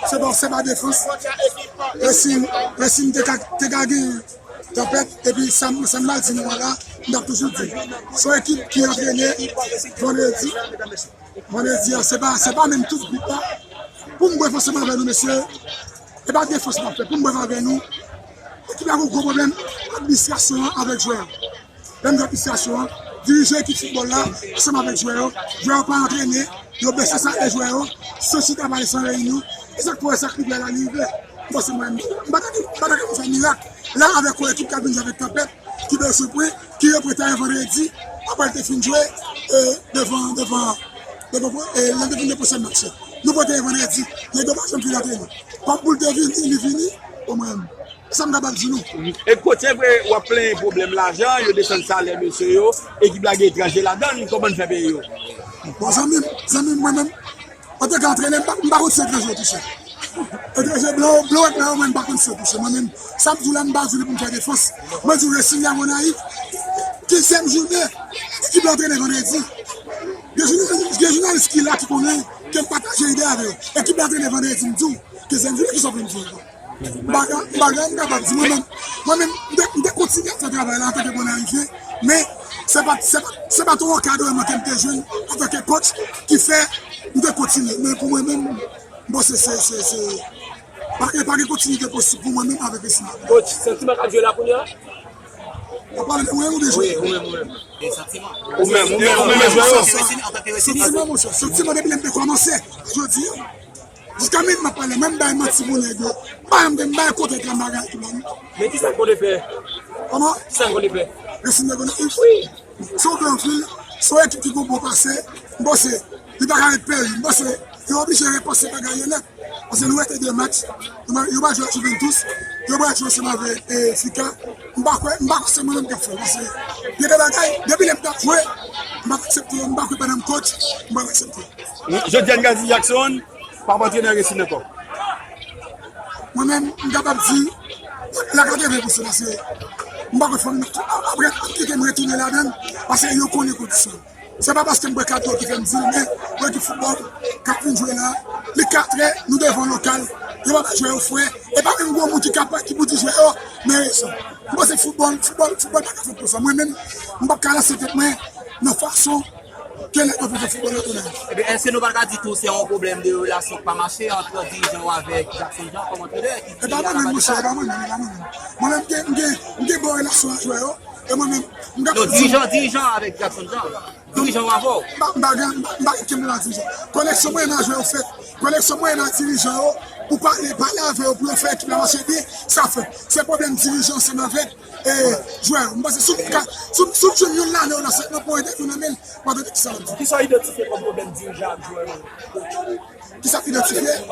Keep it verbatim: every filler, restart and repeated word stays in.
Se pa, se pa defans. Racing, Racing te ka, te ka gen tanpèt, epi sa m, sa m mal di nou an la, m t ap toujou di. Se yon ekip ki antrene vandredi. Vandredi a, se pa, se pa menm tout gwoup la. Pou m bwèf ansanm avè nou, mesye, e pa defans m ap fè. Pou m bwèf avè nou, ekip la gen yon gwo pwoblèm administrasyon an avèk jwè yo. Lè m di administrasyon an, dirije ekip foutbòl la ansanm avèk jwè yo. Jwè yo pa antrene, yo bese salè jwè yo, san chita pale, san reyini. E sa k fè w wè sa k rive a la, li rive. M panse mwen, m pa ta, m pa ta ka fè mirak. La, avèk yon ekip k ap vin jwe avèk tanpèt, ki bezwen pwen, ki reprezante vandredi, apre l te fin jwe, e, devan, devan, devan, e, lè l te fin depoze match la. Nou pote vandredi, nèg yo pa janm fin antrene. Kòm pou l te vini, li vini, o mwen menm. Sa m kapab di nou. E kote vre w ap plenyen pwoblèm lajan, yo desann salè mesye yo, ekip la gen etranje ladan l, kòman n fè peye yo? Bon, zanmi m, zanmi m, mwen menm, antanke antrenè, m pa, m pa konn si etranje yo touche. Etranje blan, blan wèt la yo, mwen, m pa konn si yo touche. Mwen menm, sa m di w la, m pa di w li pou m fè defans. Mwen di w Racing la Gonayiv, kenzyèm jounen, ekip la antrene vandredi. Gen jounalis, gen jounalis ki la ki konnen ke m pataje ide avè yo. Ekip la antrene vandredi, m di w, kenzyèm jounen, kisa w vle m di w ankò? M pa ka, m pa ka, m kapab di mwen menm, mwen menm, m te, m te kontinye ap fè travay la antanke Bonayivyen, men se pa, se pa, se pa twò ankadreman ke m te jwenn antanke coach ki fè m te kontinye. Men pou mwen menm, m panse se, se, se, pa gen, pa gen kontinite posib pou mwen menm avèk Racing la. Coach, santiman k ap jwe la kounye a? W ap pale de mwen ou de jwè? Wi, ou menm, ou menm. E santiman? Ou menm, ou menm, ou menm jwè yo? Santiman, monchè, santiman depi lè m te kòmanse jodi a. Jiska minit m ap pale, mwen m bay manti pou nèg yo. M pa janm gen, m bay kote ekran bagay ekip la non. Men kisa n konn fè? Kòman? Kisa n konn fè? Racing de Gonayiv. Wi. Se yon gran vil, se yon ekip ki gon bon pase. M panse li pa ka ret peri. M panse yo oblije repanse bagay yo nèt. Paske nou rete de match. Nou, yo pral jwe ak Juventus. Yo pral jwe ansanm avèk, e, Fika. M pa kwè, m pa kwè se mwen menm k ap fè l. Paske gen de bagay, depi lè m t ap jwe, m pa t aksepte yo. M pa kwè pandan m coach, m pa t aksepte yo. Jodi a n ka di Jackson p ap antre nan Racing ankò. Mwen menm, m kapab di, la katreven pousan, paske m pa kwè fò m, apre, kite m retounen ladan l, paske yo konnen kondisyon. Se pa paske m bwè katò ki fè m di l, men yon ekip foutbòl k ap vin jwe la, li katrè, nou devan lokal, yo pa bay jwè yo frè, e pa menm gwo moun ki kapab, ki pou di jwè yo, men rezon. M panse foutbòl, foutbòl, foutbòl pa ka fèt konsa. Mwen menm, m p ap ka lanse tèt mwen nan fason ke nèg yo fè foutbòl nan Gonayiv. Ebyen, èske nou pa ka di tou se yon pwoblèm de relasyon k pa mache ant dirijan yo avèk Jackson Jean kòm antrenè ki... E pa mwen menm, monchè, e pa mwen menm, e pa mwen menm. Mwen menm, m gen, m gen, m gen bon relasyon ak jwè yo, e mwen menm, m ka... Non, dirijan, dirijan avèk Jackson Jean. Dirijan yo avè w. M pa, m pa gen, m pa, m pa gen kèm nan dirijan. Koneksyon mwen menm ak jwè yo fèt. Koneksyon mwen menm ak dirijan yo, pou pale, pale avè yo, pou yo fè ekip la mache byen, sa fèt. Se pwoblèm dirijan ansanm avèk e, jwè yo. M panse si w ka, si w, si w jwenn youn ladan yo nan sèt nan pwen entèvyou nan men l, w ap tande kisa l ap di. Kisa w idantifye kòm pwoblèm dirijan ak jwè yo? Kisa m idantifye?